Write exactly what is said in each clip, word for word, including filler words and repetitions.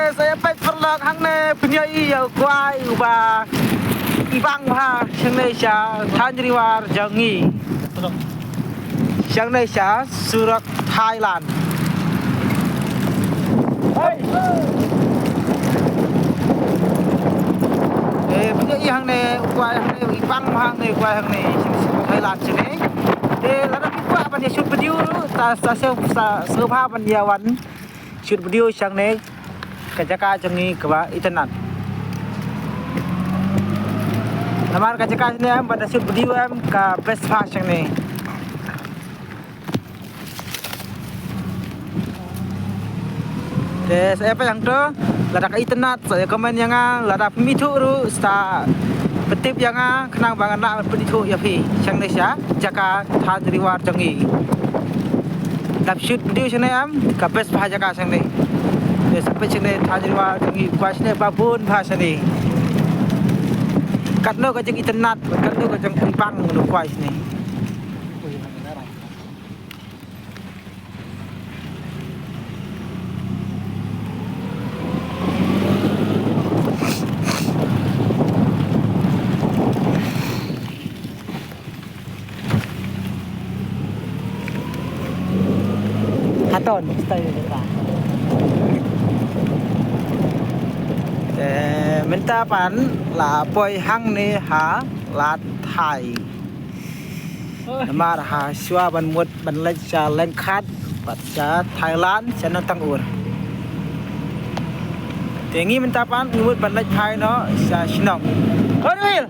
Sa ïa peit paralok hangne pynïohi ïa u kwai uba i bang bha shangne sha thaiñ riwar jong ngi. Shangne sha surok Thailand. Eh, pynïohi hangne u kwai hangne i bang bha hangne u kwai hangne sha surok Thailand shangne. Te lada phi kwah ban ïa shoot video ta sa sa sa sngewbha ban ïa wan shoot video shangne. Ka jaka jong ngi kaba itynnad. Namar ka jaka jong ngi em ba da shoot video em ka best bha shangne. Te sa ïa peit hangto lada ka itynnad sa ïa comment ïa nga, lada phim ithuh ruh sa pyntip ïa nga khnang ba ngan lah ban pynithuh ïa phi shangne sha jaka thaiñ riwar jong ngi. Dap shoot video shangne em ka best bha jaka shangne. Te sa peit shangne thaiñ riwar jong ngi, kwai shangne ba bun bha shangne. Katno ka jong itynnad, katno ka jong ibang u kwai shangne. Haton, style kita. Eh, mynta pat la poi hangne ha Lad Thai. Namar ha shuwa ban mut ban leit sha Langkat bad sha Thailand sha Nongtang Ur. Te ngi mynta pat ngi mut ban leit phai noh sha shnong. Hoi, Will!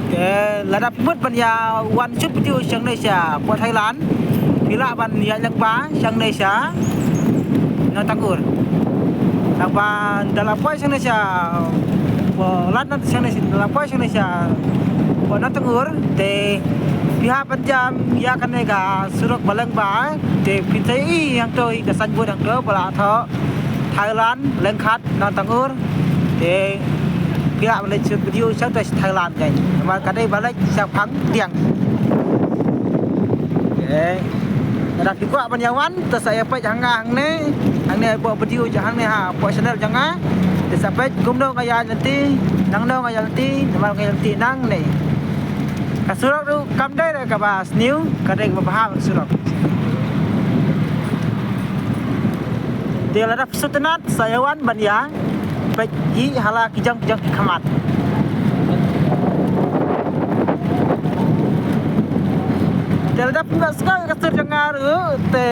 Te lada phi mut ban ïa wan shoot video shangne sha pdeng Thailand, phi lah ban ïaid lyngba shangne sha Nongtang Ur. Lyngba da la poi shangne sha, pdeng Lad Thai shangne sha, da la poi shangne sha pdeng Nongtang Ur, te phi hap ban jam ïa kane ka surok ba lyngba, te phin sa ïohi hangto hi ka signboard hangto ba la thoh Thailand, Langkat, Nongtang Ur. Te phi lah ban leit shoot video sha Thailand kan. Namar ka dei ba leit shaphang diang. Okay. Lada phi kwah ban ïa wan, to sa ïa peit hangne, hangne. Hangne pdeng video jong hangne ha pdeng channel jong nga. Te sa peit kumno nga ïaid lynti, nangno nga ïaid lynti, namar nga ïaid lynti nangne. Ka surok ruh kam dei re kaba sniew, ka dei kaba bha ka surok. Te lada phi sngewtynnad sa ïa wan ban ïa peit hi ha la ki jong ki jong ki khmat. Te lada phi sngew ka sur jong nga ruh te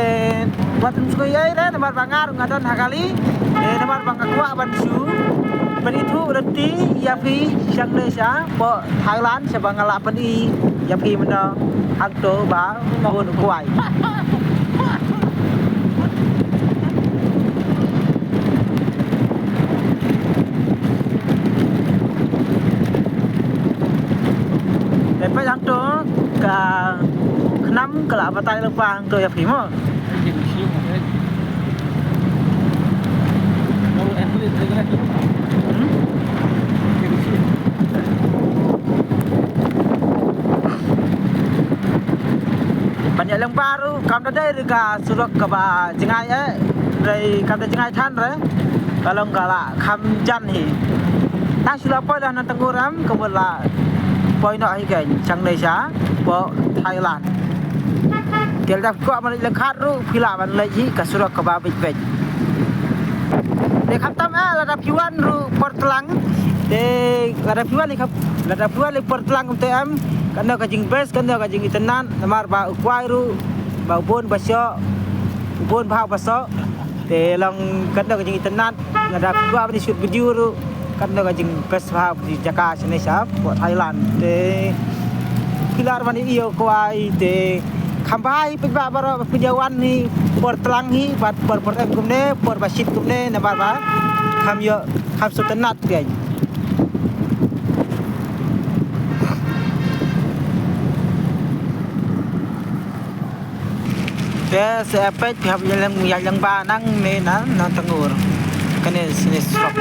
wat sngew ei re, namar ba nga ruh nga don ha kali. Te namar ba nga kwah ban shu pynithuh lynti ïa phi shangne sha pdeng Thailand sha ba nga lah pyni ïa phi mynno hangto ba bun kwai. Te peit hangto ka khnam ka la batai lyngba hangto ïa phi mo. Ban ïa lyngba ruh kam da dei re ka surok kaba jngai eh, dei kam da jngai than re. Ka long ka la kham jan hi. Tang shu la poi da Nongtang Ur em, ka mut la poi noh hi kein shangne sha pdeng Thailand. Te lada phi kwah ban leit Langkat ruh phi lah ban leit hi ka surok kaba bit bit. Te khamtam eh lada phi wan ruh por tlang. Te lada phi wan hi kham, lada phi wan hi por tlang kumta em, katno ka jingbest, katno ka jingitynnad, namar ba u kwai ruh ba u bun ba shoh, u bun bha ba shoh. Te long katno ka jingitynnad. Lada phi kwah ban shoot video ruh katno ka jingbest bha ka jaka shane sha pdeng Thailand. Te phi lah ban ïohi ïa u kwai te kham bha hi, peit ba baroh ba phi ïa wan hi por tlang hi bad por por em kumne, por ba shit kumne, namar ba kham ïoh, kham sngewtynnad kein. Te sa peit phi hap ïa lyngba nangne na Nongtang Ur. Kane sne surok.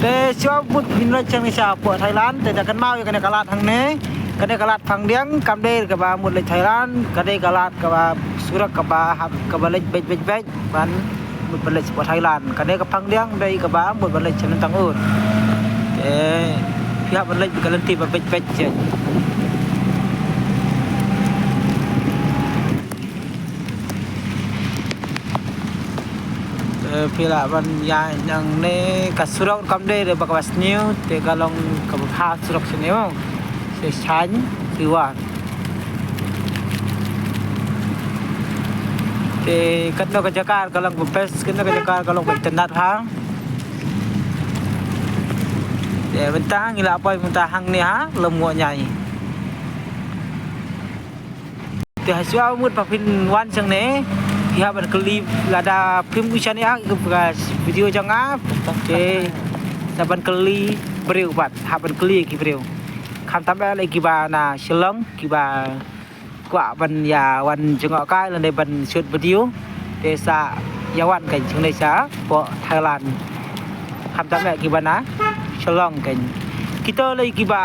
Te shuwa mut phin leit shane sha poh Thailand, te da kynmaw ïa kane ka lad hangne. Kane ka lad Phang Diang, kam dei kaba mut leit Thailand, ka dei ka lad kaba surok kaba hap kaba leit beit beit beit ban mut ban leit sha poh Thailand. Kane ka Phang Diang dei kaba mut ban leit sha Nongtang Ur. Te phi hap ban leit ka lynti ba beit beit sha. Te phi lah ban ïaid nangne, ka surok kam dei ba kaba sniew, te ka long kaba bha surok sniew. Te shaiñ ki war. Te katno ka jaka ka long ba best, katno ka jaka ka long ba itynnad ha. Te mynta ngi la poi mynta hangne ha Lum Ngohñiai. Te ha shuwa mut ba phin wan shangne, phi hap ban kylli, lada phim u shane ha ka video jong nga. Te sa ban kylli briew pat, hap ban kylli ki briew. Khamtam eh lei kiba na Shillong, kiba kwah ban ïa wan jngoh kai lane ban shoot video. Te sa ïa wan kan shangne sha poh Thailand. Khamtam eh kiba na Shillong kan. Kita lei kiba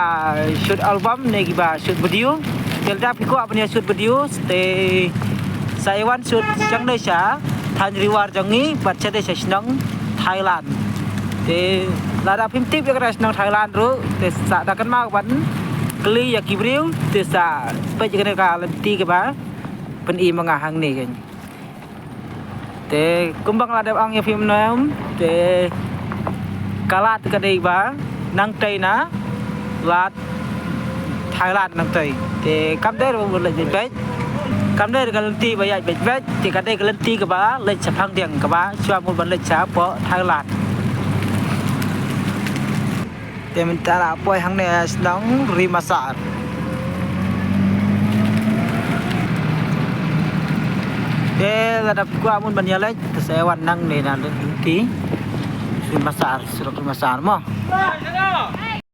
shoot album ne kiba shoot video. Te lada phi kwah ban ïa shoot video, te sa ïa wan shoot shangne sha thaiñ Ri War jong ngi, bad shangne sha shnong Thailand. Te lada phim tip ïa kata shnong Thailand ruh, te sa da kynmaw ban kylli ïa ki briew, te sa peit ïa kane ka lynti kaba pyni ma nga hangne kan. Te kumba nga la dep ong ïa phi mynne, te ka lad ka dei ba nangtei na lad Thailand nangtei. Te kam dei ruh ba leit beit beit. Kam dei ka lynti ba ïaid beit beit. Te ka dei ka lynti kaba leit sha Phang Diang kaba shuwa mut ban leit sha poh Thailand. Te mynta la poi hangne shnong Ri Masar. Te lada phi kwah mut ban ïaleit, te sa wan nangne na lynti Ri Masar, surok Ri Masar mo.